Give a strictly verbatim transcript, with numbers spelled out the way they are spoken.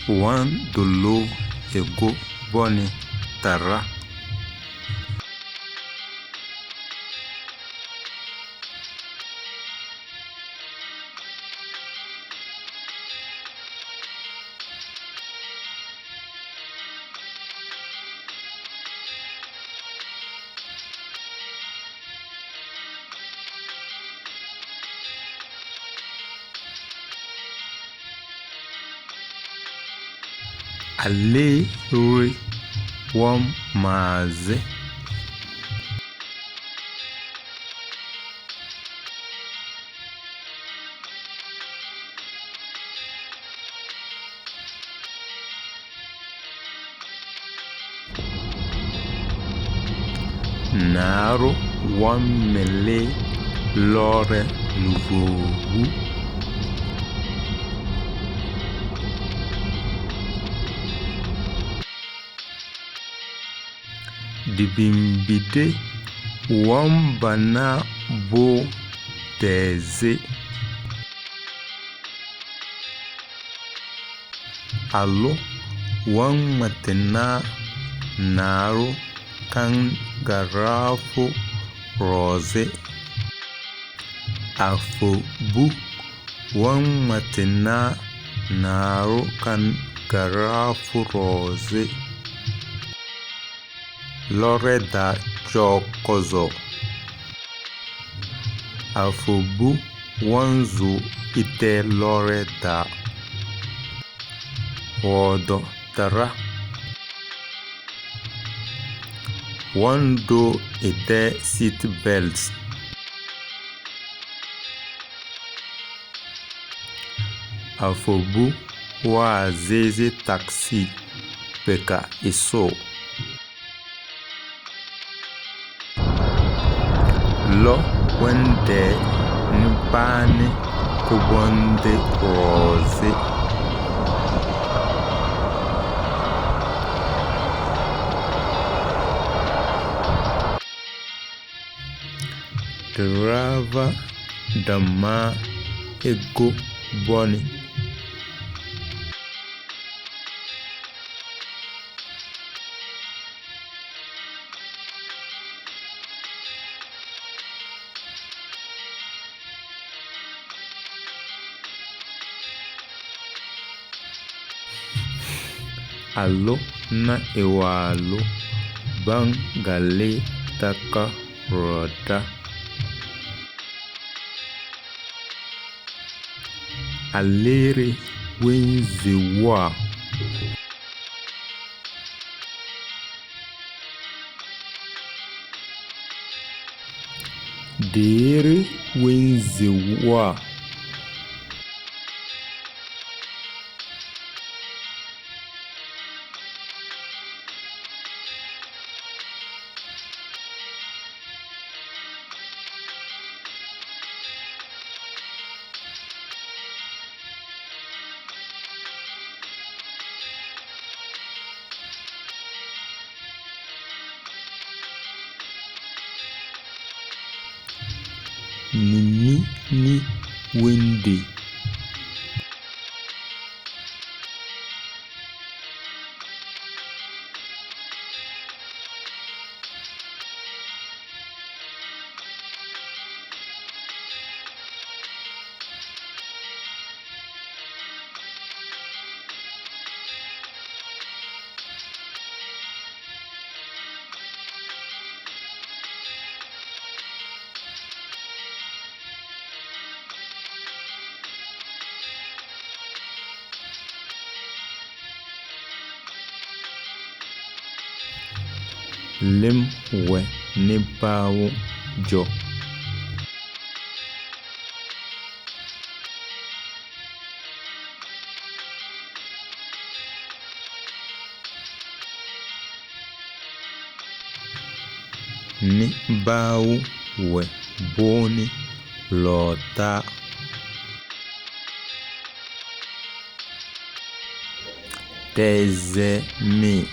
Wan dolo ego boni tara. Aleere wan maazi. Naaru wan mili lɔri nuvoobu. Dibimbide wan bana bo tɛzi. Alu wan ŋmatina naaru kan garaafu rɔɔzi. Afobu wan ŋmatina naaru kan garaafu rɔɔzi. Lɔri daa cɔkɔzɔ. Afobu wan zu itɛ lɔri daa. Wɔdɔ tara. Wan do itɛ seat belt. Afobu waa zizi taxi peka iso. Lɔ wɛndɛ ni paani kubɔndi rɔɔzi. Driver dama ego boni. Alu na iwaalu bangali taka rɔda. Aleere wenzi waa. Deere wenzi waa. Nimi ni wende. Lem we ni baawu jo. Ni baawu we booni lɔɔta. Tɛɛzɛ mi